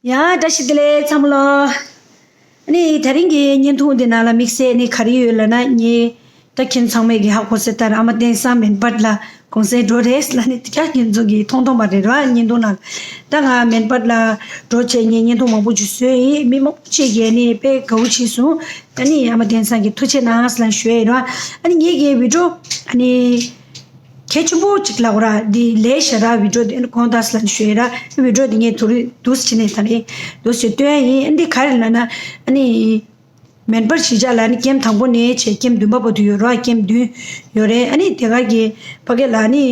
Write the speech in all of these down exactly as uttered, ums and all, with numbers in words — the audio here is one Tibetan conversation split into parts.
ཡ། བཀྲ་ཤིས་བདེ་ལེགས་ཚང་མ་ལོ། ཨ་ནི་དེ་རིང་གི་བརྙན་ཐུང་འདི་ནང་ལ་དམིགས་བསལ་ནི་ག་རེ་ཡོད་ལབ་ན། ངས་ད་ཁྱེད་ཚང་མས་ཀྱི་ཧ་གོ་ས་ལྟར་ཨ་མ་བསྟན་བཟང་མེན་པར་ལ་གུང་སེང་འགྲོ་རེད་ལབ་ནི་དེ་ཁྱེད་ཚོ་གིས་མཐོང་མཐོང་མ་རེད་ར། བརྙན་ཐུང་ནང་ད་ང་མེན་པར་ལ་འགྲོ་བྱས་ངས་བརྙན་ཐུང་མང་པོ་ཅིག་བཟོས་ཡིན། མི་མང་པོ་ཅིག་གིས་ནི་དཔེ་དགའ་བོ་བྱས་སོང་། ཨ་ནི་ཨ་མ་བསྟན་བཟང་གི་ཐུགས་རྗེ་གནང་ལབ་ཞུ་ཡ་ཡིན་ར། ཨ་ནི་ངས་ཀྱི་བི་ཌིའོ་ཨ་ནི། གལ་ཆེན་པོ་གཅིག་ལབ་དགོས་ར། འདི་ལས་བྱ་ར། བི་ཌིའོ་འདི་ཨ་ནི་གོང་དག་ལ་ཞུ་ཡ་ར། བི་ཌིའོ་འདི་ངས་ཐུགས་རེ་འདུག་སེ་བྱས་ནས་ད་རེས་འདུག་སེ་བྱས་སྟོན་ཡ་ཡིན། ཨ་འདི་ག་རེ་ལབ་ན་ཨ་ནི་མེན་པར་གཞིས་ཆགས་ལ་ཨ་ནི་ཀེམ་དང་པོ་ནས་བྱས་ཀེམ་བདུན་པ་བར་དུ་ཡོད་ར། ཀེམ་བདུན་ཡོད་རེད། ཨ་ནི་དེ་ག་གི་ཕ་གི་ལ་ཨ་ནི་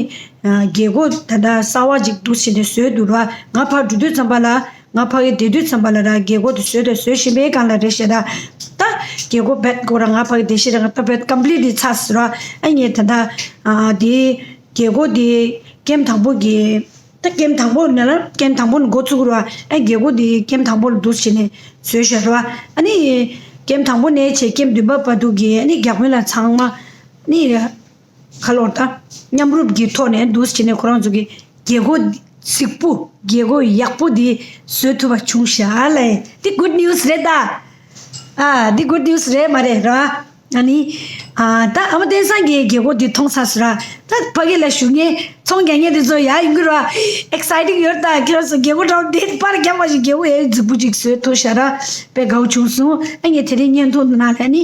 རྒྱལ་སྒོ་ད་ལྟ་གསར་པ་ཅིག་འདུག་སེ་བྱས་ནས་བཟོས་འདུག་ར། ང་ཕར་འགྲོ་དུས་ཙམ་པ་ལ། ང་ཕ་གི་བསྡད་དུས་ཙམ་པ་ལ་ར་རྒྱལ་སྒོ་དེ་བཟོས་དང་བཟོ་བཞིན་པའི་སྒང་ལ་རེད་ཤག་ར། ད་རྒྱལ་སྒོ་བེད་ཀོ་ར་ང་ཕ་གི་བསྡད་ཤག་ར། ང་ད་བེད་ཀམ་པི་ལིཊ་ལི་ཚར་སོང་ར། ཨ་ངས་ད་ད་ཨ་དེ་རྒྱལ་སྒོ་དེ་ཀེམ་དང་པོ་གི་ད་ཀེམ་དང་པོ་ནས་ལ་ཀེམ་དང་པོ་ནས་འགོ་ཚུགས་ར། ཨ་རྒྱལ་སྒོ་དེ་ཀེམ་དང་པོ་ལ་འདུག་སེ་བྱས་ནས་བཟོས་ཤག་ར། ཨ་ནི་ཀེམ་དང་པོ་ནས་བྱས་ཀེམ་བདུན་པ་བར་དུ་གི་ཨ་ནི་བརྒྱ་དཔོན་ལ་ཚང་མ་ནི། ཁ་ལོར་དང་མཉམ་རུབ་ཀྱི་ཐོག་ནས་འདུག་སེ་བྱས་ནས་ཁོ་རང་ཚོ་གི་རྒྱལ་སྒོ་རྫིག་པོ་རྒྱལ་སྒོ་ཡག་པོ་འདི་བཟོ་ཐུབ་པ་བྱུང་ཤག་ལེ། འདི་གུཌ་ནིའུ་སི་རེད་ད། ཨ་འདི་གུཌ་ནིའུ་སི་རེད་མ་རེད་ར། ཨ་ནི་ཨ་ད་ཨ་མ་བསྟན་བཟང་གིས་རྒྱལ་སྒོ་འདི་མཐོང་ཚར་སོང་ར། ད་ཕ་གི་ལ་བཞུགས་མཁན་ཚོང་རྒྱག་མཁན་དེ་ཚོ་ཡར་ཡོང་གི་ར། ཨེག་སའི་ཊིང་ཡོད་ད། ཁྱེད་རང་ཚོ་རྒྱལ་སྒོ་འདྲ་བོ་འདི་པར་རྒྱབ་པ་ཞིག་རྒྱལ་སྒོ་ཡར་རྫིག་པོ་ཅིག་བཟོ་ཐུབ་ཤག་ར། དཔེ་དགའ་བོ་བྱུང་སོང་། ཨ་ངས་དེ་རིང་བརྙན་ཐུང་ནང་ལ་ནི།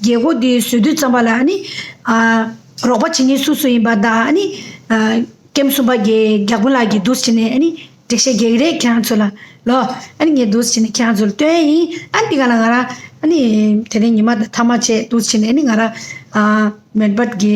རྒྱལ་སྒོ་དེ་བཟོ་དུས་ཙམ་པ་ལ་ཨ་ནི། ཨ་རོགས་པ་བྱེད་མཁན་སུ་སུ་ཡིན་པ་དང་ཨ་ནི། ཨ་ཀེམ་གསུམ་པ་གི་བརྒྱ་དཔོན་ལགས་ཀྱིས་འདུག་སེ་བྱས་ནས་ཨ་ནི་འགྲེལ་བཤད་རྒྱག་གི་རེད་ཁྱེད་རང་ཚོ་ལ་ལོ། ཨ་ནི་ངས་འདུག་སེ་བྱས་ནས་ཁྱེད་རང་ཚོ་ལ་སྟོན་ཡ་ཡིན། ཨ་ནི་འདི་ག་ལ་ང་རང་ཨ་ནི་དེ་རིང་ཉི་མ་དང་ཐ་མ་བྱས་འདུག་སེ་བྱས་ནས་ཨ་ནི་ང་རང་ཨ་མེན་པར་གི་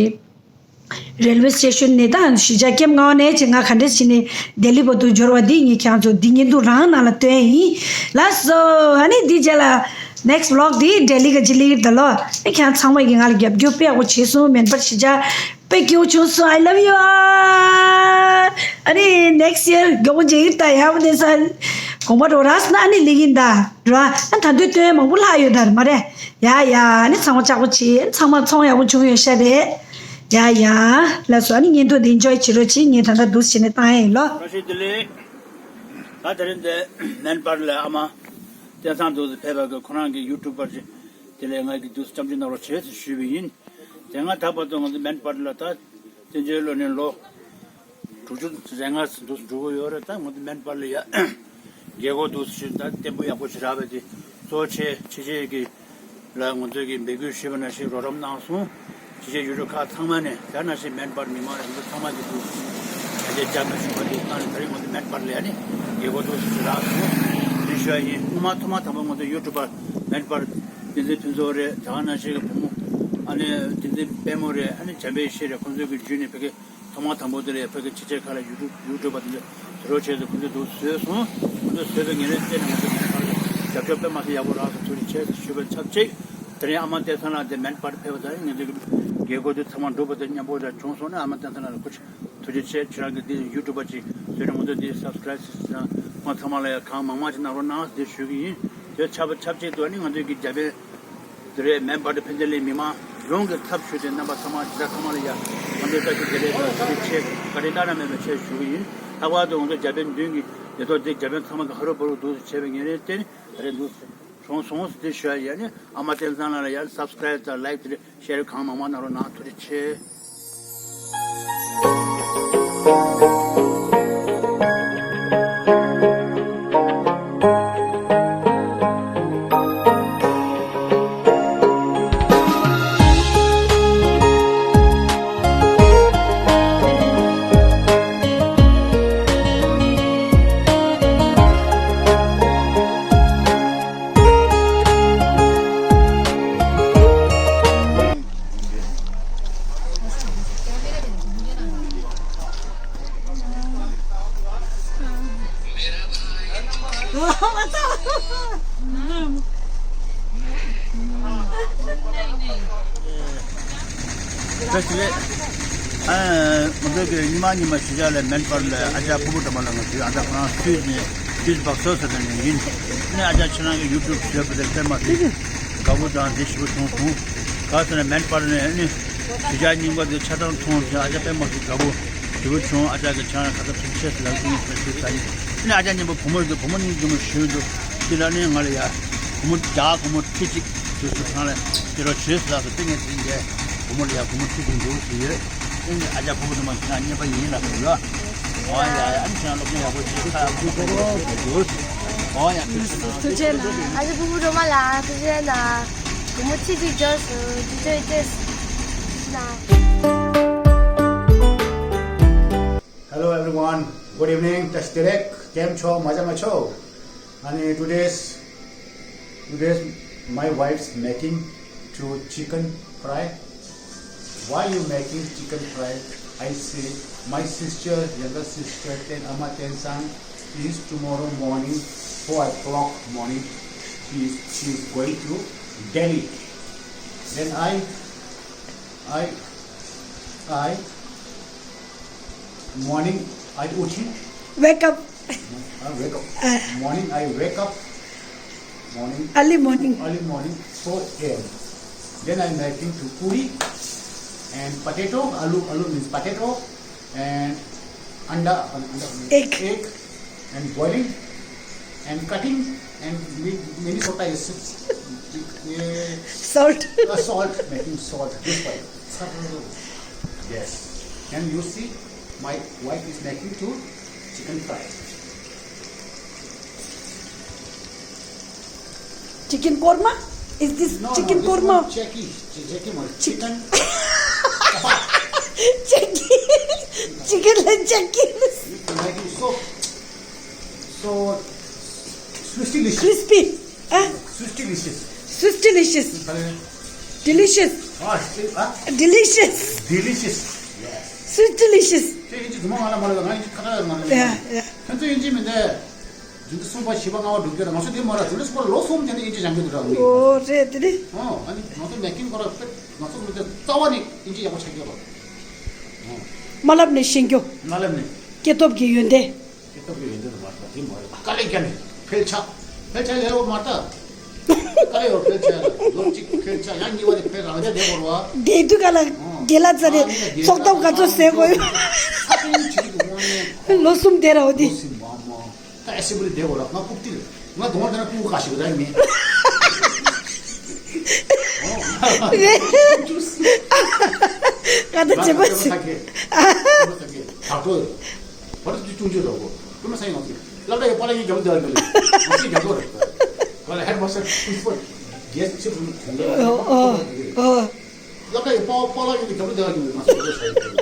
རེལ་ཝེ་སི་ཊེ་ཤོན་ནས་ད་གཞིས་ཆགས་ཀེམ་ལྔ་པ་ནས་བྱས་ང་ག་འདྲས་བྱས་ནས་ལྡི་ལི་བར་དུ་འབྱོར་བ་འདི་ངས་ཁྱེད་རང་ཚོ་འདི་བརྙན་ཐུང་རང་ནང་ལ་སྟོན་ཡིན། ལགས་སོ། ཨ་ནི་འདི་རྗེས་ལ་next vlog འདི་ལྡི་ལི་ག་ཅི་ལི་ད་ལོ། ཨ་ཁྱེད་རང་ཚང་མ་གིས་ང་ལ་རྒྱབ་སྐྱོར་དཔེ་ཡག་པོ་བྱས་སོང་། མེན་པར་གཞིས་ཆགས་དཔེ་སྐྱིད་པོ་བྱུང་སོང་། I love you all. ཨ་ནི་next year མགྱོགས་པོ་མཇལ་གྱི་ད་ཡག་པོ་དེ་ས་དགོངས་པ་འགྲོ་ར་སོང་ན་ཨ་ནི་ལི་གིན་ད་ར། ཨ་ད་དུང་སྟོན་མང་པོ་ལྷག་ཡོད་ད་ར་མ་རེད། ཡ་ཡ། ཨ་ནི་ཚང་མ་ལྕགས་པོ་བྱེད། ཨ་ནི་ཚང་མ་ཚོང་ཡག་པོ་བྱུང་ཡོད་ཤག་རེད། ཡ་ཡ། ལགས་སོ། ཨ་ནི་བརྙན་ཐུང་འདི་ཨེན་ཇོའི་བྱེད་རོགས་བྱེད། ངས་ད་ལྟ་འདུག་སེ་བྱས་ནས་བཏང་ཡ་ཡིན་ལོ། བཀྲ་ཤིས་བདེ་ལེགས། ད་དེ་རིང་འདི་མེན་པར་ལ་ཨ་མ་བསྟན་བཟང་འདུག་སེ་ཕེབས་པ་གི་ཁོ་རང་གི་ཡུ་ཊུབ་པར་ཅིག་དེ་ལས་ང་གི་འདུག་སེ་བཅར་འདྲི་གནང་རོགས་བྱེད་ཟེར་ཞུས་པ་ཡིན། དེ་སྔ་ད་བར་དུ་ང་ཚོ་མེན་པར་ལ་ད་བཙན་བྱོལ་ལོ་ནས་ལོ་དྲུག་ཅུ་རེ་ལྔ་འདུག་སེ་འགྲོ་གི་ཡོད་རེད། ད་ང་ཚོ་མེན་པར་ལ་ཡ་རྒྱལ་སྒོ་འདུག་སེ་ཞུ་ད་བརྟན་པོ་ཡག་པོ་ཞིག་རག་པ་དེ་གཙོ་ཆེ་ཆེ་ཆེ་གི་ལ་ང་ཚོས་ཀྱི་འབོད་སྐུལ་ཞུས་པ་ནང་བཞིན་རོགས་རམ་གནང་སོང་། ཕྱི་རྒྱལ་ཡུལ་གྲུ་ཁག་ཚང་མ་ནས་དེ་ནང་བཞིན་མེན་པར་མི་མང་རེ་ང་ཚོ་ཚང་མ་གི་ཐུགས་རྗེ་ཆེ་བྱ་མི་ཞུ་བ་དེ་བཏང་ནས་ད་རེས་ང་ཚོ་མེན་པར་ལ་ཡ་ནི་རྒྱལ་སྒོ་འདུག་སེ་རག་སོང་། དེ་ཞུ་བ་ཡིན། སྔོན་མ་ཐོག་མ་དང་པོ་ང་ཚོ་ཡུ་ཊུབ་པར་མེན་པར་བསྟན་འཛིན་ཕུན་ཚོགས་རེད། དེ་ག་ནང་བཞིན་གྱི་བུ་མོ་ཨ་ནི་བསྟན་འཛིན་དཔལ་མོ་རེད། ཨ་ནི་བྱམས་པའི་ཡེ་ཤེས་རེད། ཁོང་ཚོ་གི་བརྒྱུད་ནས་ཕ་གི་ཐོག་མ་དང་པོ་དེ་ལ་ཕ་གི་ཕྱི་རྒྱལ་ཁག་ལ་ཡུ་ཊུབ་ཡུ་ཊུབ་པ་དེ་ཚོ་དེ་རོགས་བྱས་ཏེ་ཁོང་ཚོས་འདུག་བཟོས་སོང་། ཁོང་ཚོས་བཟོས་པའི་ངོས་ནས་བལྟས་ནས་ང་ཚོ་ཕར་རྒྱབ་སྐྱོར་དཔེ་མ་སྲིད་ཡག་པོ་རག་སོང་། ཐུགས་རྗེ་ཆེ་ཞུ་བའི་ཆབས་ཅིག་དེ་རིང་ཨ་མ་བསྟན་བཟང་ལགས་དེ་མེན་པར་ཕེབས་པ་དང་ངེད་ཚོའི་རྒྱལ་སྒོ་དེ་ཚང་མ་འགྲུབ་པ་དེ་མཉམ་པོ་དང་བྱུང་སོང་ན་ཨ་མ་བསྟན་བཟང་ལགས་ལ་སྐུ་ཐུགས་རྗེ་ཆེ། ཁྱེད་རང་གི་འདི་ཡུ་ཊུབ་པ་ཅིག་བཟོས་ནས་ང་ཚོ་འདི་སབ་སི་ཀ་རའེབ་བྱས་ཙང་ཁོང་ཚང་མ་ལ་ཡང་གང་མང་མང་ཅིག་གནང་རོགས་གནང་ཟེར་ཞུ་གི་ཡིན། དེ་ཆབས་ཆབས་ཅིག་ཏུ་ཨ་ནི་ང་ཚོའི་གི་རྒྱ་བལ་དེ་རེད། མེན་པར་དང་ཕན་ཚུན་གླིང་མི་མང་ཡོངས་ཀྱི་ཚབ་ཞུས་ཏེ་རྣམ་པ་ཚང་མ་ཇི་ལྟར་ཚང་མ་ལ་ཡ་ང་ཚོའི་བཀྲ་ཤིས་བདེ་ལེགས་དང་ཐུགས་རྗེ་ཆེ་བཀའ་དྲིན་བླ་ན་མེད་པའི་ཆེ་ཞུ་གི་ཡིན། ལྷག་པར་དུ་ང་ཚོ་རྒྱ་བལ་མདུན་གྱི་ལས་ཐོག་འདི་རྒྱ་བལ་ཚང་མ་གི་ཧ་རུ་བ་རུ་འདུག་སེ་བྱས་པའི་ངོས་ནས་བརྟེན་ནས་ད་རེས་འདུག་སེ་བྱུང་སོང་ཟེར་ཞུ་ཡ་ཡིན། ཨ་མ་བསྟན་བཟང་ལགས་ལ་ཡང་སབ་སི་ཀ་རའེབ་དང་ལའེག་དེ་ཤེར་གང་མང་མང་གནང་རོགས་གནང་། ཐུགས་རྗེ་ཆེ། བཀྲ་ཤིས་བདེ་ལེགས། ཨ་ང་ཚོ་གི་ཉི་མ་ཉི་མ་གཞིས་ཆགས་ལ་མེན་པར་ལ་ཨ་ཅག་ཕུར་བུ་དྲ་མ་ལ་ང་ཚོའི་ཨ་ཅག་ཁོ་རང་སུད་ནས་ཏིས་བག་སོ་ཟེར་ནས་ཡིན། ནས་ཨ་ཅག་ཁྱེད་རང་གི་ཡུ་ཊུབ་བཟོས་པ་དེ་དཔེ་མ་སྲིད་དགའ་པོ་དང་བདེ་ཞིག་པོ་བྱུང་སོང་། ག་ཟེར་ན་མེན་པར་ནས་ནི་གཞིས་ཆགས་རྙིང་པ་དེ་ཆ་ཚང་མཐོང་ཚེ་ཨ་ཅག་དཔེ་མ་སྲིད་དགའ་པོ་ཞེ་པོ་བྱུང་། ཨ་ཅག་གི་ཁྱེད་རང་ཁ་ཚ་ཐུགས་ཆེ་ཟེར་ལབ་ཀྱི་ཡིན་ཟེར་ཞུ་ས་ཡིན། ནི་ཨ་ཅག་མཉམ་པོ་བུ་མོ་ཡོད་དུས་བུ་མོ་གཉིས་ཀྱིས་མོ་ཞུས་འདུག་དེ་ལ་ནི་ང་ལ་ཡ་བུ་མོ་རྒྱ་བུ་མོ་ཁྲི་གཅིག་ཞུ་ཞུ་ཚང་ལ་དེ་རོ་ཞུས་ཟེར་ལ་སོ་དེ་ངས་དེ་འདྲའི་བུ་མོ་ལ་ཡ་བུ་མོ་ཁྲི་གཅིག་འདུག་ཞུས་ཡོད། དེ་ནི་ཨ་ཅག་བུ་མོ་དུ་མ་ཁྱེད་རང་གཉེར་པ་ཡིན་ལ་ཞུ་ཡོད། ཨོ་ཡ་ཡ་ཨ་ནི་ཁྱེད་རང་སློབ་སྦྱོང་ཡག་པོ་བྱེད་ཁ་ཡག་པོ་ཁ་ཡག་པོ་ཞུ། ཨོ་ཡ་ཐུགས་རྗེ་གནང་། ཐུགས་རྗེ་གནང་། ཨ་ཅག་བུ་མོ་སྒྲོལ་མ་ལགས་ཐུགས་རྗེ་གནང་། བུ་མོ་ཁྲི་གཅིག་འབྱོར་སོང་། ཐུགས་རྗེ་ཆེ་གནང་། Hello everyone, good evening. Tashi Derek, kem cho, maja ma cho? And today's, today's my wife's making to chicken fry. Why you making chicken fry? I say my sister, younger sister, Ten Ama Ten Sang, is tomorrow morning, four o'clock morning, she is, she is going to Delhi. Then I, I, I, morning, I उठी। Wake up. I wake up. Ah. Morning, I wake up. Morning. Early morning. Early morning, four a m. Then I making to puri and potato. Alu, alu means potato and anda, anda means Egg. Egg and boiling and cutting and mi- mini sota is uh, Salt. uh, salt, making salt. This way. Yes. And you see, my wife is making to chicken fry. Chicken korma? Is this No, no, chicken this korma? One Jackie, Ch- Jackie one. Chicken. Jackie. Chicken la Jackie. Making so, so swishy delicious. Crispy. Ah, Swiss delicious. Swiss delicious. Delicious. Ah, still, ah? Delicious. Delicious. Yes. Swiss delicious. དེ་ཡིན་གྱི་རྫུན་མ་ང་ལ་མ་ལབ་ང་ཡིན་གྱི་ཁ་ཁ་ཡོད་མ་ལབ། Yeah, yeah. ཁྱོད་ཚོ་ཡིན་གྱི་མིན་ཏེ། རྒྱུན་དུ་གསུམ་པ་བཞི་པ་ལྔ་པ་འགྲོ་རྒྱུ་རེད། ང་ཚོ་དེ་མ་རེད། དེ་འདྲ་སྐོར་ལོ་གསུམ་དེ་འདྲ་ཡིན་གྱི་སྦྱང་རྒྱུ་འདུག་ར། ཨོ་རེད་དེ་རེད། ཨོ་ཨ་ནི་ང་ཚོ་མེག་གིང་སྐོར་ལ་དཔེ་ང་ཚོ་མི་ཚེ་རྩ་བ་ནས་ཡིན་གྱི་ཡག་པོ་ཆགས་ཀྱི་ཡོད་པ། མ་ལབ་ནས་ཤེས་རྒྱུ། མ་ལབ་ནས། སྐྱེས་སྟོབས་ཀྱི་ཡོན་ཏན། སྐྱེས་སྟོབས་ཀྱི་ཡོན་ཏན་དུ་མ་ལྟ་དེ་མ་རེད། དཀའ་ལས་བརྒྱབ་ནས་ཕལ་ཆེར་ཕལ་ཆེར་ལས་རོགས་མ་ལྟ། དཀའ་ལས་ཡོད་ཕལ་ཆེར་ལོ་གཅིག་ཕལ་ཆེར་ཡང་གཉིས་པ་དེ་ཕལ་རང་ཆ་བསྡད་དགོས་རེད་བ། བསྡད་དུས་ག་ལ་རྒན་ལགས་ཚ་རེད། ཚོགས་ཐབས་ག་ཚོད་ཟེར་དགོས་ཡོད། ལོ་གསུམ་བསྡད་ར་འོ་དེ། ད་ཨེ་སི་བི་ལི་བསྡད་དགོས་ར། ང་རྐུབ་སྟེགས་ང་གདོང་ལ་ལྟ་ན་རྐུབ་ཁ་ཞིག་ར་མེད། རེད། ང་ད་བྱེད་པ་ཞིག་ད་ཐོ་བར་དུ་ཅུང་ཅུང་རོགས་གོ། ཀུན་མ་ས་ཡོང་ཚེ་སློབ་གྲྭ་ཡི་པཱ་ལགས་ཡིན་རྒྱབ་ལ་བསྡད་ལ་མི་ལ་ང་ཚོའི་རྒྱབ་ལོགས་རེད། ང་ལ་ཧེ་མ་སར་པི་རིན་སི་པལ་རྒྱལ་སྲས་ཆེ་བུ་གོང་ག་ཨོ་ཨོ་ཨོ། སློབ་གྲྭ་ཡི་པཱ་པཱ་ལགས་ཡིན་རྒྱབ་ལ་བསྡད་ལ་མི་ལ་ང་ཚོའི་སློབ་གྲྭ་ས་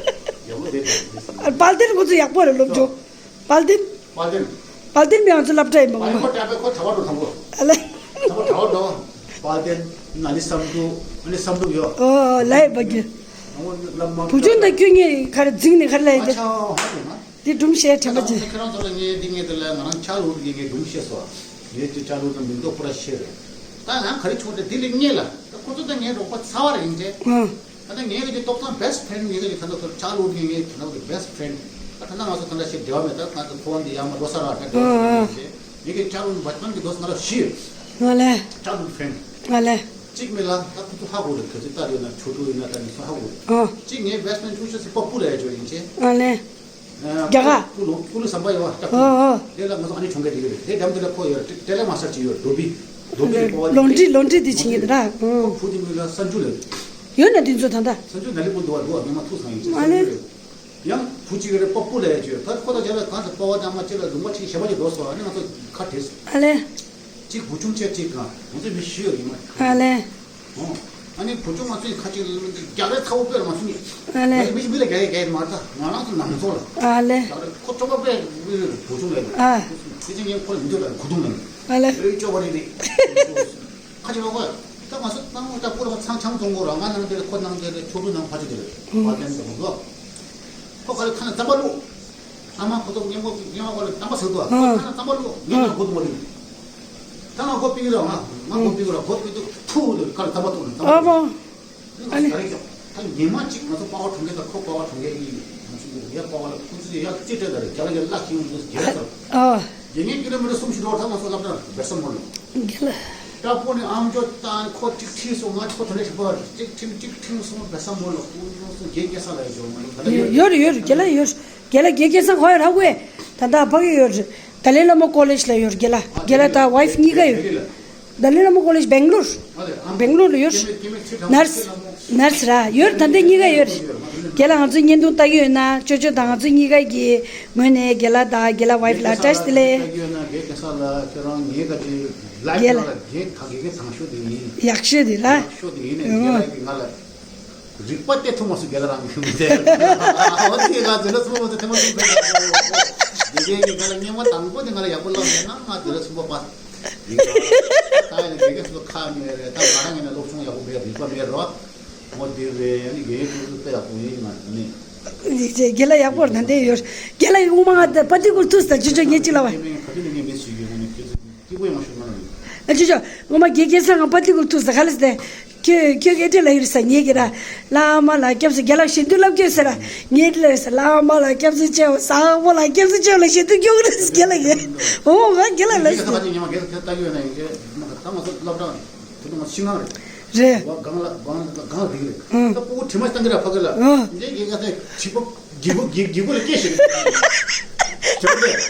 ཡོང་རྒྱབ་ལོགས་བསྡད་དེ། དཔལ་ལྡན་ཁོ་ཚོ་ཡག་པོ་རེད་སློབ་སྦྱོང་། དཔལ་ལྡན། དཔལ་ལྡན། དཔལ་ལྡན་མི་ང་ཚོ་སློབ་གྲྭ་ཡིན་པ་ཨ་ནི་ངོ་མ། ཁོ་གྲྭ་པའི་ཁོ་གྲྭ་པ་འགྲོ་དང་པོ། ཨ་ལེ། གྲྭ་པ་གྲྭ་པ་འགྲོ། དཔལ་ལྡན། ན་ནི་བསམ་འགྲུབ། ཨ་ནི་བསམ་འགྲུབ་ཡོད། ཨོ་ལའི་བ་གི། ཨོ་བླ་མ། བུ་ཆུང་དང་ཁྱོད་གཉིས་ག་རེ་འཛིང་ནས་ག་རེ་ལ་ཡིན་ཨ་ཏེ། ཆ་ཧ་ལས་ན། འདི་སྒྲུང་བཤད་དྲན་པ་ད་ཅི། ཁྱེད་རང་ཚོ་ལ་ངས་འདི་ངས་དེ་ལ་ང་རང་ཆ་ལུགས་ཀྱི་ངས་སྒྲུང་བཤད་སོ། ངས་ཀྱི་ཆ་ལུགས་དང་མིང་འདོགས་པོ་ར་བཤད་རེད། ད་ང་ག་རེ་བྱུང་དེ་འདི་ལས་རྙེད་ལ། ད་ཁོ་ཚོ་དང་ངའི་རོགས་པ་ཚ་བ་རེད་ཡིན་ཏེ། ཨང་། ད་ལྟ་ངའི་གི་ཏོག་ཙམ་best friend ངའི་གི་ད་ལྟ་ཁོ་ཆ་ལུགས་ཀྱི་ངའི་ད་ལྟ་best friend། ད་ད་ལྟ་ང་ཚོ་ད་ལྟ་ཞིག་འབྲེལ་བ་མེད། ད་ང་ཚོ་ཕོན་འདི་ཡང་མ་འགྲོ་ས་ར་ད་འགྲོ་ཨ་ཨ། ངའི་གི་ཆ་ལུགས་བ་ཏན་གི་དོ་ས་ང་ར་ཤི། ང་ལས། ཆ་ལུགས་friend། ང་ལས། གཅིག་མེད་ལ་ད་ཁོ་ཚོ་ཧ་གོ་རེད། ག་ཚོད་ལྟ་ཡོད་ན་ཆོ་འཕྲུལ་ཡིན་ན་ད་ནི་ཚོ་ཧ་གོ་རེད། ཨ། གཅིག་ངའི་best friend ཆུང་ཤོས་སི་པ་པུ་ལ་ཡ་ཅོ་ཡིན་ཅེ། ང་ལས། རྒྱ་གར། ཀུ་ལུ་ཀུ་ལུ་བསམ་པ་ཡོད་བ། ཨོ་ཨོ། དེ་ལ་ང་ཚོ་ཨ་ནི་གྲོང་ཁྱེར་དེ་གི་རེད། དེ་འགྲམ་དེ་ལ་ཁོ་ཡོད་རེད། དེ་ལ་མ་སར་ཅི་ཡོད་རེད། འགྲོ་བི་འགྲོ་བི་རེད། ལོན་ཏི་ལོན་ཏི་དེ་ཅི་ངེད་ར། ཨོ། བུ་དེ་མི་ལ་སན་ཇུ་ལ་ཡོད་ན་དེ་ཚོ་ད་ལྟ་སན་ཇུ་ན་ལི་པོ་འདུག་བ། འདུག་བ། ཉི་མ་ཐུག་སང་ཡིན་ཅི་ཨ་ལེ། སན་ཇུ་ཡང་བུ་གཅིག་རེད། པ་པུ་ལ་ཡ་ཅི་ཡོད། ད་ཁོ་ད་རྒྱ་ལ་གང་ཚ་པ་བ་དང་མ་ཅི་ལ་ལུང་པ་ཁྲིད་ཞེ་པ་ཅི་འགྲོ་སོང་། ཨ་ནི་ང་ཚོ་ཁ་བྲེས། ཨ་ལེ། གཅིག་བུ་ཆུང་ཆེ་གཅིག་གང་ང་ཚོ་མི་ཤི་ཡོད་ཡིན་མ། ཨ་ལེ། ཨོ། ཨ་ནི་བུ་ཆུང་ང་ཚོའི་ཁ་ཅིག་རྒྱག་རེས་ཚ་བོ་དཔེར་ང་ཚོ་གཉིས། ཨ་ལེ། ང་ཚོ་མི་མི་ལ་རྒྱག་ཡས་རྒྱག་ཡས་མ་རེད། ད་ང་རང་ཚོ་ནང་ཚོ་ལ། ཨ་ལེ། རྒྱག་རེས་ཁོ་ཁྲོ་བ་དཔེ་བུ་ཆུང་ལ་ཡོད། ཨ། དེ་ཚེ་ངས་ཁོ་ལ་མི་འདོད་ལ་གུ་དུང་ལ་ཡོད། ཨ་ལེ། ཨེ་ཅོ་བ་རེད་རེད། ཁ་ཅིག་ལོག་གོ། ད་ང་ཚོ་ནང་ད་སྐུ་ལ་ཚང་ཆང་བཙོང་གོ་ར། ང་ནང་དེར་ཁོ་ནང་དེར་ཆོ་འཕྲུལ་ནང་ཕ་ཆོ་དེར་བ་དན་དེ་མོ་གོ། ཁོ་ག་རེ་ཁ་ན་རྩམ་པ་བླུགས། ཨ་མ་ཁོ་ཚོ་སྔོན་འགོག་སྔོན་འགོག་ལ་རྩམ་པ་ཟེར་དུས། ཨ། ཁོ་ཁ་ན་རྩམ་པ་བླུགས། ངས་ང་སྒོ་དུ་མ་བླུགས། ད་ང་སྒོ་ཕྱེ་གི་ར། ང་ང་སྒོ་ཕྱེ་གི་ར། སྒོ་ཕྱེ་དུས་ཐུག་ལ་ཁ་ལ་རྩམ་པ་བླུགས་ནས་རྩམ་པ། ཨ་མ། ཨ་ནི་ང་ཚོ་ག་རེ་ཀྱང་ད་ཉི་མ་གཅིག་ང་ཚོ་པ་ཝར་གྲོང་ཁྱེར་དང་ཁོ་པ་ཝར་གྲོང་ཁྱེར་གྱི་ང་ཚོ་ཡ་པ་ཝར་ལ་ཁོ་ཚོ་ཡ་རྩིས་སྤྲད་ད་རེད། རྒྱ་ལ་ཡ་བརླག་ཤིང་ཡོང་དུས་རྒྱ་ལ་ཚར། ཨ། རྒྱ་ངའི་ཀི་ལོ་མི་ཊར་གསུམ་བཞི་འགྲོ་བར་ད་ང་ཚོ་སློབ་གྲྭ་བེ་ས་མོ་ལ། རྒྱ་ལ། ད་ཁོ་ནི་ཨམ་ཅོག་ད་ཁོ་གཅིག་ཁྲིད་སོང་། ང་ཁོ་དོན་ལས་ཞིག་པ་ཝར་གཅིག་ཁྲིད་གཅིག་ཁྲིད་སོང་བེ་ས་མོ་ལ། ཁོ་ཚོ་རྒྱ་སྐྱེ་ས་ལ་ཡ་འཇོག་མ་ཡོང་། ད་ལྟ་ཡོད་ཡོད་རེད། ཡོད་རེད། རྒྱ་ལ་ཡོད་རེད། རྒྱ་ལ་རྒྱ་སྐྱེ་ས་ཁོ་ཡ་ར་ཧུ་ཨེ། ད་ད་ཕ་གི་ཡོད་རེད། ཏཱ་ལའི་བླ་མ་ཀོ་ལེཇ་ལ་ཡོད་རྒན་ལགས། རྒན་ལགས་དང་ཝའིཕ་གཉིས་ཀ་ཡོད། ཏཱ་ལའི་བླ་མ་ཀོ་ལེཇ་སྦེང་ལོར། སྦེང་ལོར་ལ་ཡོད། ནར་སི་ནར་སི་ར་ཡོད། ད་ལྟ་གཉིས་ཀ་ཡོད། རྒན་ལགས་ང་ཚོའི་བརྙན་ཐུང་ལྟ་གི་ཡོད་ན་ཅོ་ཅོ་དང་ང་ཚོ་གཉིས་ཀ་གི་ངོས་ནས་རྒན་ལགས་དང་རྒན་ལགས་ཝའིཕ་ལ་བཀྲ་ཤིས་བདེ་ལེགས། རྒན་ལགས་ཁྱེད་རང་ངའི་ག་ཅི་ལའིབ་རྒན་ལགས། ནང་ལ་རྒན་ད་དགེ་རྒན་དང་ཤོས་དེ་ཡིན། ཡག་ཤོས་དེ་ར། ཡག་ཤོས་དེ་ཡིན་ནས་རྒན་ལགས་ཀྱིས་ང་ལ། རིག་པ་སྟེ་ཐོག་མ་སུ་རྒན་ལགས་རང་གི་ཞུ་མི་ཚེ། འོ་དེ་ག་ཚོད་ལ་སུ་མ་ཚོ་ཐེ་མ་སུ་ཚེ། དགེ་རྒན་གྱིས་ང་ལ་སྙན་མ་དང་པོ་དེ་ང་ལ་ཡག་པོ་བསླབས་ཡོད་ན་ང་དེ་ལ་སུ་པ་པ། ད་ཡིན་དགེ་རྒན་སུ་ཁ་མེད་རེད། ད་ང་རང་ཡིན་ན་སློབ་སྦྱོང་ཡག་པོ་མེད། རིག་པ་མེད་རོ། འོ་དེ་རེད། ཨ་ནི་དགེ་རྒན་ཀུན་ཏུ་དཔེ་ཡག་པོ་ཡིན། ང་ནི། དགེ་ལགས་ཡག་པོ་ད་ལྟ་ཡོད། རྒན་ལགས་ཡིན་ངོ་མ་ང་ད་པ་ཏི་ཀུར་ཐུག་ས་ཅི་ཅོ་ངས་ཅི་ལ་བ། ཁ་ཐུག་ནས་ངས་མེད་ཞུ་ཡོད། ང་ནི་ཁྱེད་ཚོ། སྐྱིད་པོ་ཡོང་ཞུ་གནང་རོགས། ཨ་ཅོ་ཅོ། ངོ་མ་དགེ་རྒན་ས་ང་པ་ཏི་ཀུ་ཐུག་ས་ག་ལ་སྟེ། ཁྱོད་ཁྱོད་ཀྱི་ཨེ་ཏི་ལ་ཡིར་ས་ཉེ་གི་ར། བླ་མ་ལ་སྐྱབས་སུ། རྒན་ལགས་ཞེ་འདུན་ལབ་ཀྱི་ཟེར་ར། ངའི་ཨེ་ཏི་ལ་ཡིར་ས། བླ་མ་ལ་སྐྱབས་སུ་མཆིའོ། བཟང་པོ་ལ་སྐྱབས་སུ་མཆིའོ་ལ་ཞེ་འདུན་སྐྱོ་གི་རེད་རྒན་ལགས་ཀྱི། འོ་ང་རྒན་ལགས་ལ་ཟེར། ད་ང་ཚོ་སློབ་གྲྭ་དེ་ཚོ་ཤིང་ནགས་རེད། རེད། སྒང་ལ་སྒང་ལ་སྒང་ལ་འདི་གི་རེད། ཨ། ད་སྤུ་གུ་དྲི་མ་བཏང་གི་ར་ཕ་གི་ལ། ཨ། འདི་གི་ག་ཚོད་བྱིས་པ། རྒྱལ་པོ་རྒྱལ་རྒྱལ་པོ་ལ་སྐད་ཤེས། ང་ཅི་བྲིས་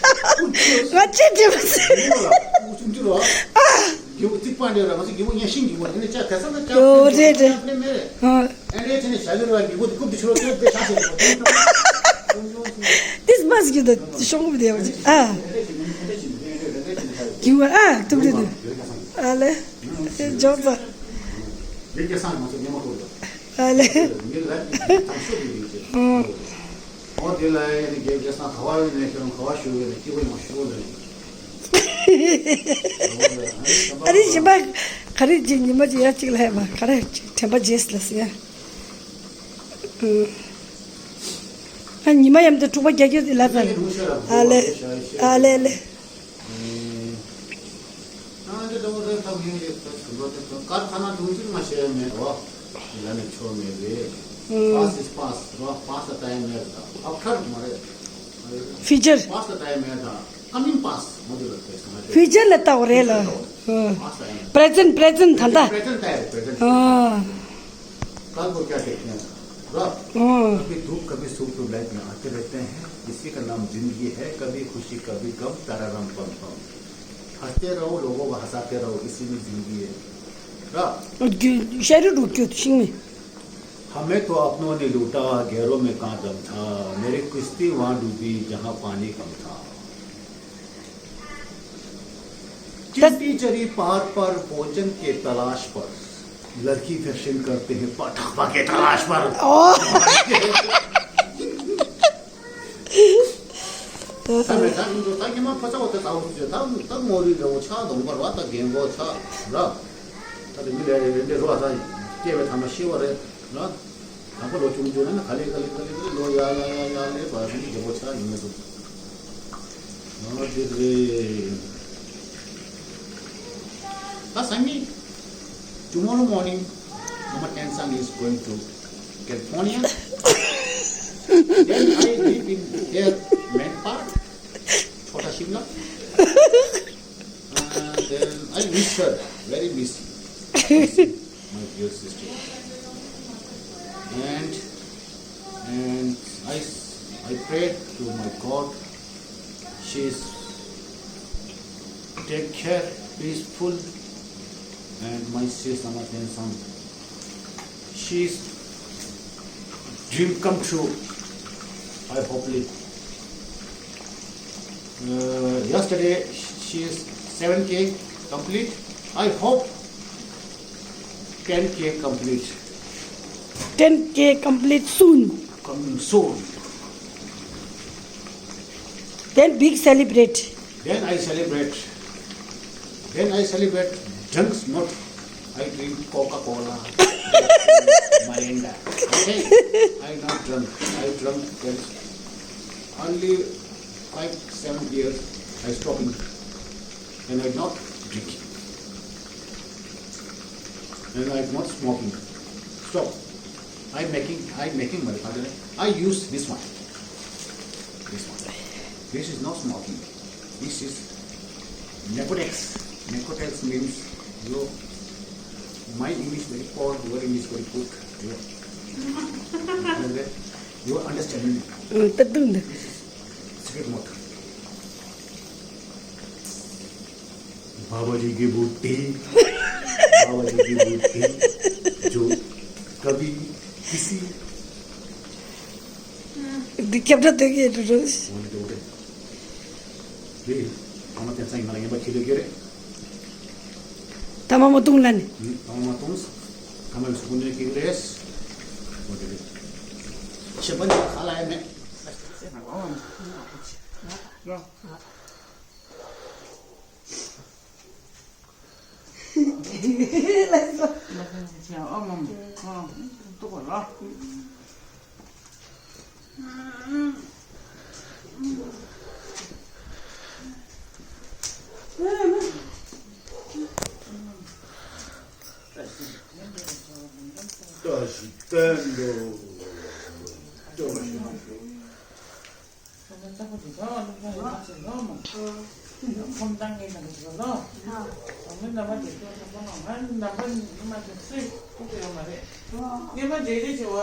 མ་ཟིན། རྒྱལ་པོ་ལ་སྐུ་གསུང་རྒྱུ་རོ། རྒྱལ་པོ་རྩིག་པ་འདྲ་ར། ང་ཚོ་རྒྱལ་པོ་གཉའ་ཤིང་རྒྱལ་པོ་རེད། ནི་ཅག་ག་ས་ན་ཅག་ཡོ་རེད་རེད། ཨ། ཨ་འདྲའི་ཆ་ནས་བྱ་ཡུལ་བ་རྒྱལ་པོ་དེ་རྐུབ་དེ་ཆུ་ལོག་ཏུ་དེ་ཤ་ཞེས་པ། ཏིས་མ་ཟིག་གི་ད་ཤོང་གི་བསྡད་པ་ཅིག་ཨ། རྒྱུ་བ་ཨ་ཐུབ་རེད་འདུག་ཨ་ལེ། འཇོག་ཙ། ཨ་ལེ། ཨ། འོ་དེ་ལ་ཡང་ནི་རྒྱལ་རྒྱལ་སང་ག་བ་ཡོད་ནས་ཁྱེད་རང་ག་བ་ཞུ་ཡོད་ནས་སྐྱིད་པོ་ཡོང་ཞུ་ལ། ཨ་རི་ཞིམ་པ་ག་རེ་ཅིག་ཉི་མ་ཅིག་ཡ་གཅིག་ལ་ཧེ་མ་ག་རེ་ཅིག་དྲན་པ་རྗེས་ལ་ཟེར་ཡ། ཨ་ཉི་མ་ཡམ་དུ་འཁྲུག་པ་རྒྱག་རྒྱུ་དེ་ལ་ཚར། ཨ་ལེ། ཨ་ལེ་ལེ། ཨེ། ཨ་འདི་འདྲ་བོ་རེད། ད་ངས་རེད། ད་ཚོད་འགྲོ་དེ་ཚོ་ཀར་ཁ་ན་དུང་ཚིག་མ་བྱས་མེད་རོ། ལ་ནི་ཆོ་མེད་རེད། ཨུམ། Past is past རོ། Past time མེད་ད། After མ་རེད། Future། Past time མེད་ད། Coming past མ་དུ་རེད། Future ལ་ལྟ་བ་རེད་ལ། Future ལ་ལྟ་བ། Past time མེད། Present present ད་ད། Present time present ཨ། कल को क्या देखते हैं? रात। हाँ। कभी धूप कभी सूप ट्यूबलाइट में आते रहते हैं। इसी का नाम जिंदगी है। कभी खुशी कभी गम, तररम पम पम। हंसते रहो, लोगों को हंसाते रहो, इसी में जिंदगी है। रात। ཤ་རུ་རུ་སྐྱོད་ཤིང་མེ། हमें तो अपनों ने लूटा, गैरों में कहाँ दम था। मेरी किश्ती वहाँ डूबी, जहाँ पानी कम था। चिट्टी चरी पहाड़ पर भोजन के तलाश पर लड़की फैशन करते हैं पटाखा के तलाश पर। ཨོ། ད་མེད་ད་ཁྱོད་ཚོ་ད་ཉི་མ་ཕོ་ཚ་བ་ད་ཚ་བོ་ཚོས་ད་ད་ངོ་རིས་རེ་བོ་ཆགས་འདུག་པར་བ་ད་རྒན་གོག་ཚ་ར། ད་དེ་མི་ལས་རེ་རེ་འདྲེ་རོ་ད་སྐྱེ་བའི་ཐ་མ་ཤི་བ་རེད་ར། དང་པོ་ལོ་ཆུང་ཆུང་ན་ག་ལེ་ག་ལེ་ག་ལེ་ག་ལེ་ལོ་ཡ་ཡ་ཡ་ཡ་ལེ་བ་ཧན་གྱི་རྒྱལ་པོ་ཆགས་ཡིན་མི་འདུག་ཨོ་དེ་རེད། ད་སང་ཉིན་tomorrow morning, Mama Tensan is going to California. Then I live in there, Menpar, Chota Shimla. And then I miss her, very miss, miss my dear sister. And, and I, I prayed to my God, she is take care, peaceful, and my sis Ama Tensan. She's dream come true. I hopefully. Uh, yesterday she is seven K complete. I hope ten K complete. ten K complete soon. Coming soon. Then big celebrate. Then I celebrate. Then I celebrate. Drinks not. I drink Coca-Cola, Mirinda. Okay? I not drunk. I drunk very only five, seven years. I stopping. And I not drinking. And I not smoking. Stop. I making, I making my father. I use this one. This one. This is not smoking. This is Nicotex. Nicotex means you. My English very poor, your English very good. You, you understand me? ད་དུང་འདི། This is cigarette mode. बाबा जी की बूटी, बाबा जी की बूटी, जो कभी किसी འདི་ཁྱབ་བསྒྲགས་སྟོན་གྱི་འགྲོ་རོགས། འོན་ཏེ་འོན་ཏེ། དེ་ཐ་མ་དེ་ཚང་ཡིན་ན་ཡིན་པ་ཁྱེད་ལ་ཡོད་རེད། ཐ་མ་མ་གཏོང་ལ་ནི། ཐ་མ་མ་གཏོང་། ཐ་མ་སུ་ཀུན་ནས་ཀྱི་རེད། འོན་ཏེ། ཁྱེད་པ་ནི་ཁ་ལ་ཡ་མེད། ཁོམ་སྟངས་ངན་དང་གི་ལོ། ཨ་མི་རྣམ་པ་དེ་ཚོ་ཚོ་ཁོ་ན་ང་རྣམ་པ་ཉི་མ་དེ་སུས་ཐུག་གི་ཡོད་མ་རེད། སྔོན་མ་འབྲེལ་འདྲིས་བྱེད་བ།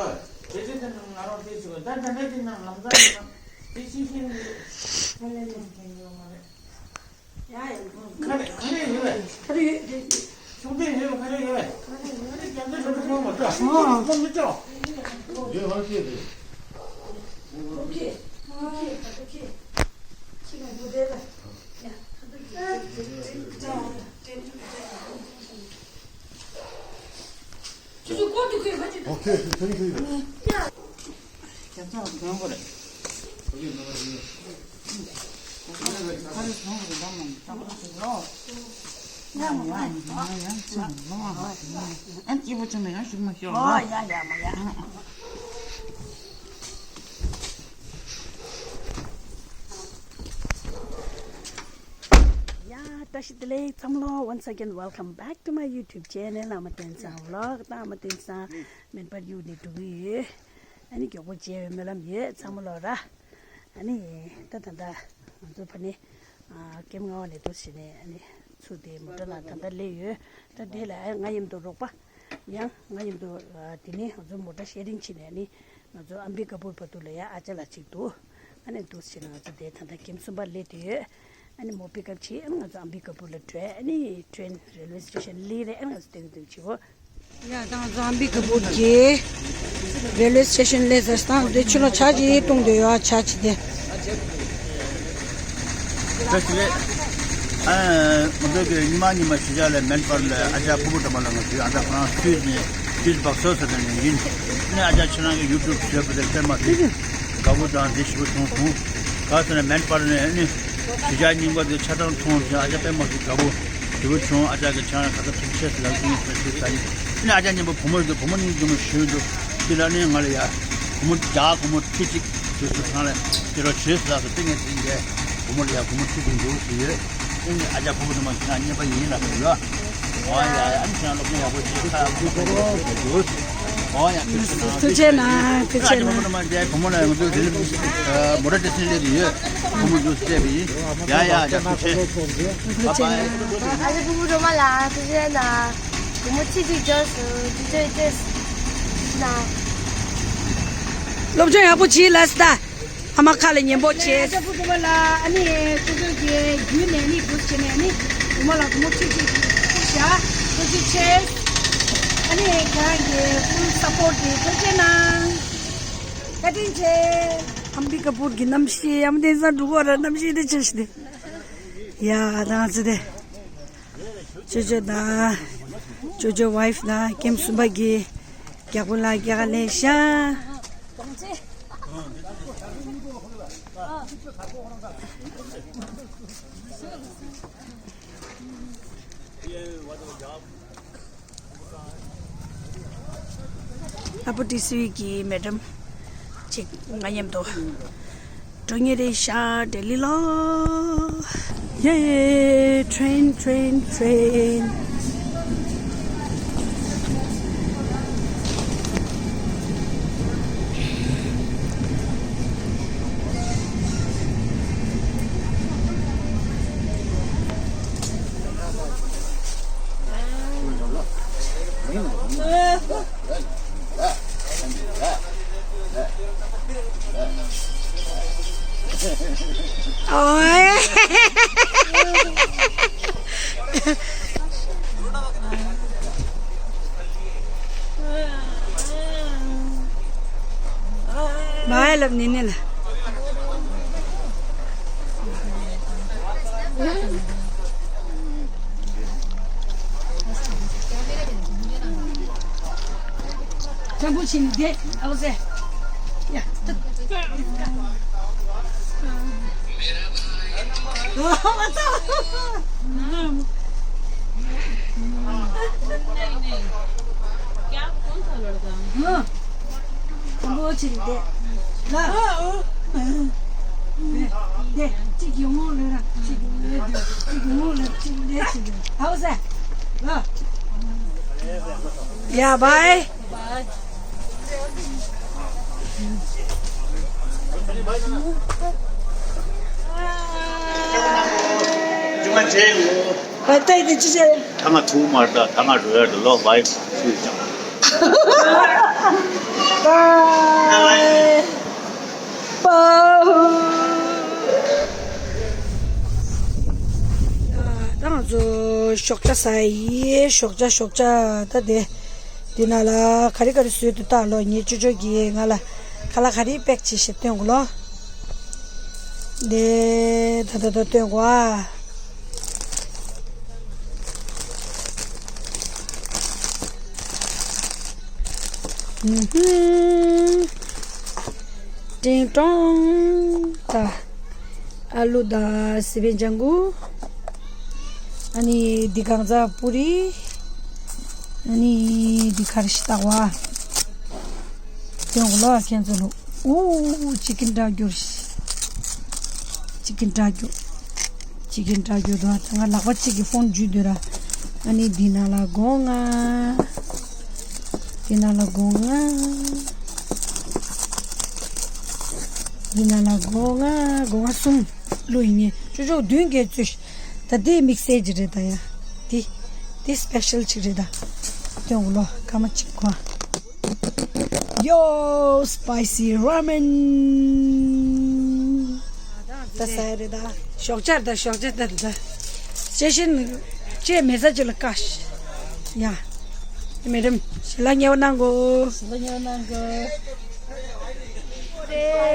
འབྲེལ་འདྲིས་དེ་ནང་ང་རང་དེ་བྱེད་བ། ད་ད་ལྟ་དེ་ནང་ལམ་སང་ནང་དེ་ཤིང་ཤིང་ནི་ཕ་ལས་ལས་མཁན་ཡོད་མ་རེད། ཡ་ཡ། ཁ་རེ་ཁ་རེ་ཡོད་བས། ཁ་རེ་ཡོད་དེ། ཤོག་དེ་ཡོད་ཁ་རེ་ཡོད་བས། ཁ་རེ་ཡོད། ཁ་རེ་རྒྱ་མཚོ་ལོ་ཁོ་མ་ཏོ། ཨ་ཁོ་མི་ཏོ། ཡོད་ཧ་ཤེས་དེ། ཨོ་ཁེ། ཨོ་ཁེ། ཨོ་ཁེ། ཡ། བཀྲ་ཤིས་བདེ་ལེགས་ཚང་མ་ལོ། Once again, welcome back to my YouTube channel. ཨ་མ་བསྟན་སང་vlog. ད་ཨ་མ་བསྟན་སང་མེད་པར་གཡུག་ནས་འགྲོ་གི་ཡོད། ཨ་ནི་མགྱོགས་པོ་མཇལ་བའི་སྨོན་ལམ་ཡོད་ཚང་མ་ལོ་ར། ཨ་ནི་ད་ད་ད་ང་ཚོ་ཕ་ནི་ཀེམ་ལྔ་པ་ནས་འདུག་བྱས་ནས་ཨ་ནི་ཚུར་དེ་མོ་ཊ་ནང་ད་ད་སླེབས་ཡོད། ད་དེ་ལ་ང་མཉམ་དུ་རོགས་པ། ཡང་ང་མཉམ་དུ་ཨ་དེ་ནས་ང་ཚོ་མོ་ཊ་ཤེ་རིང་བྱས་ནས་ཨ་ནི་ང་ཚོ་ཨམ་བི་ཀ་པུར་བར་དུ་ལ་ཡ་ཨ་ཅག་ལགས་གཅིག་འདུག་ཨ་ནི་འདུག་བྱས་ན་ང་ཚོ་དེ་ད་ལྟ་ཀེམ་གསུམ་པ་སླེབས་བསྡད་ཡོད། ཨ་ནི་མོ་པིག་ཨབ་བྱས་ཨ་ནི་ང་ཚོ་ཨམ་བི་ཀ་པུར་ལ་འགྲོ། ཨ་ནི་ཊེན་རེལ་ཝེ་སི་ཊེ་ཤན་སླེབས་རེད། ཨ་ནི་ང་ཚོ་སྟོན་གི་འདུག་བྱེད་གོ། ཡ་ད་ང་ཚོ་ཨམ་བི་ཀ་པུར་གྱི་རེལ་ཝེ་སི་ཊེ་ཤན་སླེབས་ཚར། ད་དེ་ཕྱི་ལོགས་ཇ་ཅིག་བཏུང་སྡོད་ཡོད། ཨ་ཇ་ཅིག་དེ། བཀྲ་ཤིས་བདེ་ལེགས། ཨ། ང་ཚོ་གི་ཉི་མ་ཉི་མ་གཞིས་ཆགས་ལ་མེན་པར་ལ་ཨ་ཅག་ཕུར་བུ་གྲྭ་པ་ལ་ང་ཚོའི་ཨ་ཅག་ཁོ་རང་ཁྱུས་ནས་ཁྱུས་སྦག་སོ་ཟེར་ནས་ཡིན། ནས་ཨ་ཅག་ཁྱེད་རང་གི་ཡུ་ཊུབ་བཟོས་པ་དེ་དཔེ་མ་སྲིད་དགའ་པོ་དང་བདེ་སྐྱིད་པོ་བྱུང་སོང་། ག་ཟེར་ན་མེན་པར་ནས་ནི་གཞིས་ཆགས་རྙིང་པ་དེ་ཆ་ཚང་མཐོང་ཞིང་ཨ་ཅག་དཔེ་མ་སྲིད་དགའ་པོ་དེ་པོ་བྱུང་། ཨ་ཅག་གི་ཁྱེད་རང་ག་ཚོད་ཐུགས་རྗེ་ཆེ་ཟེར་ལབ་སོང་། ཁྱེད་ཚོའི་ས་ཡིན། ནས་ཨ་ཅག་མཉམ་པོ་བུ་མོ་ཡོད་དུས་བུ་མོ་གཉིས་ཀྱི་མོ་ཞུས་འདུག་དེ་ལ་ནི་ང་ལ་ཡ་བུ་མོ་རྒྱ་བུ་མོ་ཁྲི་གཅིག་དུས་སུ་ཚང་ལ་དེ་རོ་བྱོས་ལ་སོ་ཏིང་ངེ་ཏིང་གེ་བུ་མོ་ལ་ཡ་བུ་མོ་ཁྲི་གཅིག་འདུག་ཞུས་ཡོད། ཨ་ནི་ཨ་ཅག་ཕུར་བུ་དུ་མ་ཁྱེད་རང་རྙེད་པ་ཡིན་ལ་ཟེར་ཡོད། ཨོ་ཡ་ཡ། ཨ་ནི་ཁྱེད་རང་སློབ་སྦྱོང་ཡག་པོ་བྱེད། ཁ་ཡག་པོ་ཁུར་ཁུར་ཁུར་ཁུར་འདུག་ཨོ་ཡ། ཐུགས་རྗེ་གནང་། ཐུགས་རྗེ་གནང་། ཨ་ཅག་ཕུར་བུ་དུ་མ་རྒྱ་བུ་མོ་ལ་ཡང་འདུག་དེ་ལ་མོ་ཊ་ཏེ་སི་ལེ་རི་ཡོད། བུ་མོ་འདུག་སྤྲད་པ་ཡིན། ཡ་ཡ་ཡ། ཐུགས་རྗེ། ཐུགས་རྗེ་གནང་། ཨ་ཅག་ཕུར་བུ་སྒྲོལ་མ་ལགས་ཐུགས་རྗེ་གནང་། བུ་མོ་ཁྲི་གཅིག་འབྱོར་སོང་། ཐུགས་རྗེ་ཆེ་གནང་། སློབ་སྦྱོང་ཡག་པོ་བྱེད་ལ་སི་ད། ཨ་མ་ཁ་ལ་ཉན་པོ་བྱེད། ཨ་ཅག་ཕུར་བུ་སྒྲོལ་མ་ལགས་ཨ་ནི་ཁོ་ཚོ་གི་བརྒྱུད་ནས་ནི་འདུག་བྱས་ནས་ནི་བུ་མོ་ལ་བུ་མོ་ཁྲི་གཅིག་ཕུལ་བཞག་ཐུགས་རྗེ་ཆེ། ཨ་ནི་ཁྱེད་རང་གི་ཕུལ་སཔོར་ཊི་དེ་ཐུགས་རྗེ་གནང་། བཀའ་དྲིན་ཆེ། ཨམ་བི་ཀ་པུར་གྱི་གནམ་གཤིས་ཡ་མ་བསྟན་སང་འགྲོ་གི་རེད། གནམ་གཤིས་དེ་ཆེ་ཞིག་དེ། ཡ་ད་ང་ཚོ་དེ། ཅོ་ཅོ་དང་། ཅོ་ཅོ་ཝའིཕ་དང་ཀེམ་གསུམ་པ་གི་རྒྱགས་པོ་ལ་རྒྱགས་ལས་ཤ། ཨ་པོ་ཏི་སི་གི་མེ་ཌམ་ཅིག་ང་མཉམ་དུ་འགྲོ་ངེས་རེད་ཤག་ལྡི་ལི་ལ། ཡེ། ཊེན། ཊེན། ཊེན། ཨོའེ། མ་ཡ་ལབ་ནི་ནི་ལ། སྤྲང་པོ་ཕྱིན་བསྡད་ཨའོ་ཟེ། ཡ། སྤྲང་པོ་ཕྱིན་བསྡད། ལ། བསྡད། གཅིག་གི་ངོ་ལོས་ར་གཅིག་གི་ངོ་ལོས་ར་གཅིག་གི་ངོ་ལོས་གཅིག་ལས་གཅིག་ལས་ཨའོ་ཟེ། ལ། ཡ་བའི། ད་ང་ཐུག་མར་ད་ད་ང་འགྲོ་ཡར་དུ་ལོག་བའི་ཚུལ་ཀྱང་། ད་ང་ཚོ་ཞོགས་ཇ་ཟ་ཡི། ཞོགས་ཇ་ཞོགས་ཇ། ད་དེ་འདི་ནང་ལ་ག་རེ་ག་རེ་བཟོས་འདུག་ལྟ་ལོ། ངའི་ཅོ་ཅོ་གིས་ང་ལ་ཁ་ལག་ག་རེ་པེག་བྱས་ཤིག་སྟོན་དགོས་ལོ། དེ་ད་ད་ད་སྟོན་དགོས་ཨ། ཧུམ་ཧུམ། ཀྲིང་ཀྲོང་། ད་ཨ་ལུ་དང་སི་པན་ལྗང་གུ། ཨ་ནི་འདི་གང་ཟག་པུ་རི། ཨ་ནི་འདི་ཁར་ཤི་ཏག་བ། སྟོན་དགོས་ལ་ཁྱེད་ཚོ་ལོ། ཨུ། ཅི་ཀིན་འདྲ་རྒྱུ། ཅི་ཀིན་འདྲ་རྒྱུ། ཅི་ཀིན་འདྲ་རྒྱུ་དང་ང་ལག་པ་གཅིག་གིས་ཕོན་འཇུས་འདུག་ར། ཨ་ནི་འདི་ནང་ལ་སྒོ་ལྔ། འདི་ནང་ལ་སྒོ་ལྔ། འདི་ནང་ལ་སྒོ་ལྔ། སྒོ་ལྔ་གསུམ་བླུགས་ཡིན་ངེས། ཅོ་ཅོ་བདུན་བརྒྱད་བཙུགས། ད་འདི་དམིགས་བསལ་གྱི་རེད་ད་ཡ། འདི་འདི་སི་པེ་ཤལ་གཅིག་རེད་ད། སྟོན་དགོས་ལོ་སྐར་མ་གཅིག་གོ། Yo, spicy ramen. ད་ཟ་ཡ་རེད་ད། ཞོགས་ཇ་ད། ཞོགས་ཇ་ད་ད། ཅེ་ཤིན་ཅེ་མེ་ས་ཅི་ལ་ཀ་ཤ། ཡ། མེ་ཌམ་ཞལ་ལག་ཉེ་བ་གནང་གོ། ཞལ་ལག་ཉེ་བ་གནང་གོ།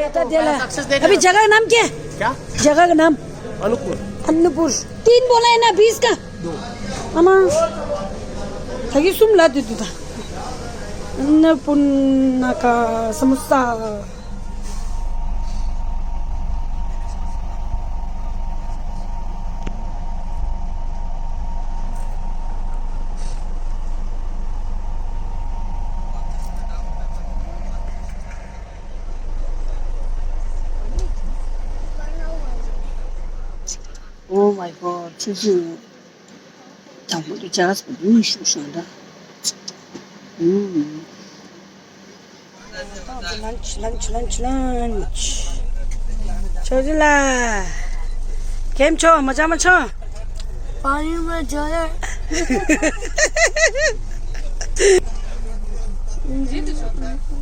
ད་དེ་ལ་अभी जगह का नाम क्या है? क्या? जगह का नाम? अनूपपुर। अनूपपुर। तीन बोला है ना, बीस का? दो। अमा। ད་གི་གསུམ་ལ་དུ་དུ་ད། अन्नपूर्णा का samosa. Oh my god, ཆུ་ཚོད་དང་པོ་དུ་ཇ་ཟ་མི་ཤུགས་ཤང་ད། ཨུམ། Lunch, lunch, lunch, lunch. छोरी ला। केम छो? मजामा छो? पानीमा जाने।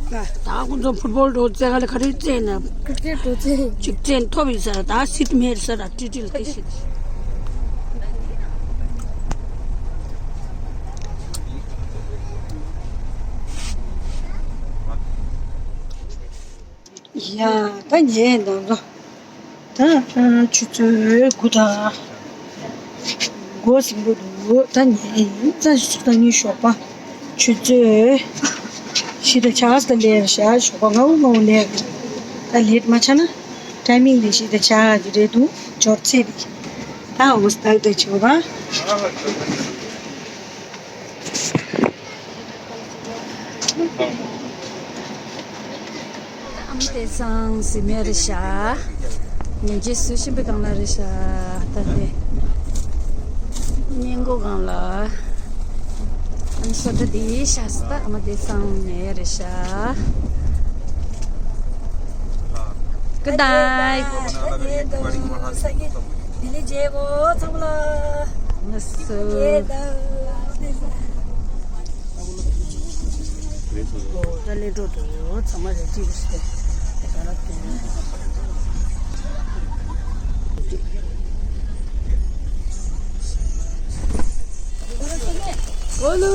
ད་ཁོང་ཚོ་ཕུཊ་བོལ་འགྲོ་རྩེ་ག་ལ་ག་རེ་རྩེ་ན། ཀྲིག་ཀྲེཊ་འགྲོ་རྩེ། ཅིག་ཅན་ཐོབ་ཡིན་ས་ར་ད་སིད་མེར་ས་ར་ཏི་ཏི་ལ་ཏི་ཤིད། ཡ། ད་ཉལ་འདུག་ད། ཆུ་ཚོད་དགུ་དང་འགོ་ཟིན་པོ་འདུག་ད་ཉལ་ཡིན་ཙང་ཆུ་ཚོད་ཉི་ཤུ་ཞོགས་པ། ཆུ་ཚོད་བཞི་དང་ཕྱེད་ཀ་ལས་རེད་ཤག་ཞོགས་པ་ལྔ་བོ་ལྔ་བོ་ལས་རེད། ད་ལེ་ཊི་མ་ཆགས་ན། ཊའི་མིང་དེ་བཞི་དང་ཕྱེད་ཀ་དེ་རེད་འདུག་འབྱོར་ཚད་དེ། ད་འོ་སྟག་དེ་བྱེད་པ། ཨ་མ་དེ་སང་སི་མེ་རེད་ཤག་ཉིན་རྗེས་སུ་ཤིང་པའི་སྒང་ལ་རེད་ཤག་ད་དེ་སྙིང་མགོ་སྒང་ལ། ཨ་མ་སོ་ད་དེ་ཤག་སི་ད་ཨ་མ་དེ་སང་ཉལ་ཡ་རེད་ཤག Good night. ལྡི་ལི་མཇལ་གོ་ཚང་མ་ལ། ལགས་སོ། ད་ལས་འགྲོ་དུ་ཚང་མ་རེ་ཅིག་ཞིག་ད་ལ་དེ། गोलू,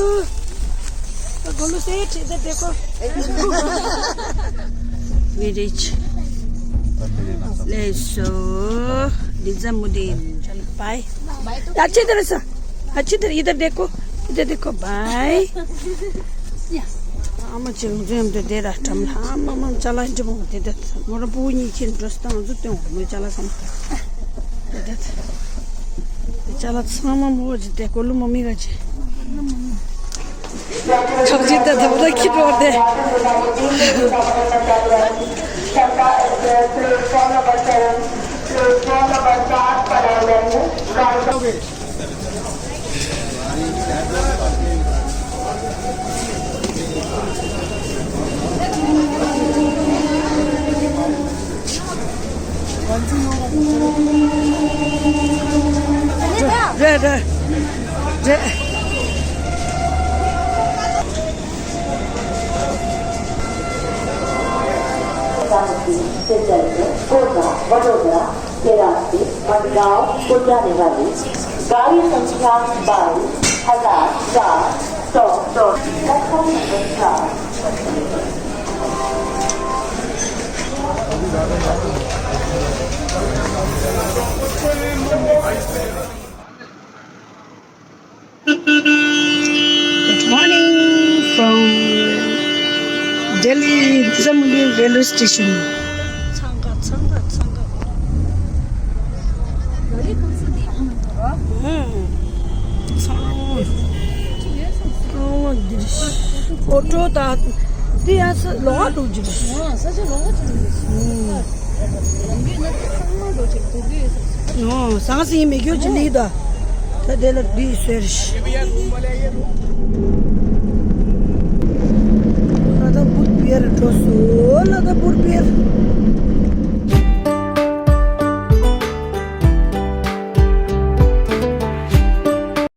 गोलू से ये इधर देखो। We reach. ले सो, निजामुद्दीन, चलो, bye. अच्छी तरह से, अच्छी तरह, इधर देखो, इधर देखो, bye. आमा चाहिँ हुँदै हुँदै डेरा टम्ला, आमा, आमा, चला, इन्टु म हुँदै, म र बुनी चाहिँ ड्रेस त आउँछु, त्यो हुँदै, चला, सम. चला, सम, म चाहिँ त्यहाँ गोलु मम्मी गर्छ. छोरी त धौरा खिटो दे. རེད་རེད་རེད། प्रधानमंत्री से जल्द कोटा, वडोदरा, केरासी, मडगांव को जाने वाली गाड़ी संख्या बाईस हजार चार सौ चौसठ, प्लेटफॉर्म नंबर चार। Good morning from Delhi Nizamudin railway station. ཚང་ག་ཚང་ག་ཚང་ག་ཚང་འདི་ཨོ་ཊོ་ད་འདི་ཡང་ལོག་འགྲོ་རྒྱུ་རེད། ཨོ་ས་ཆ་ལོག་འགྲོ་རྒྱུ་རེད། ཨོ་ཟང་ཟིང་མི་རྒྱུ་ཅི་ལི་ད། ད་དེ་ལ་འདི་ཟེར་ཤི། ལ་ད་བུར་བེར་འགྲོ་སོ་ལ་ད་བུར་བེར།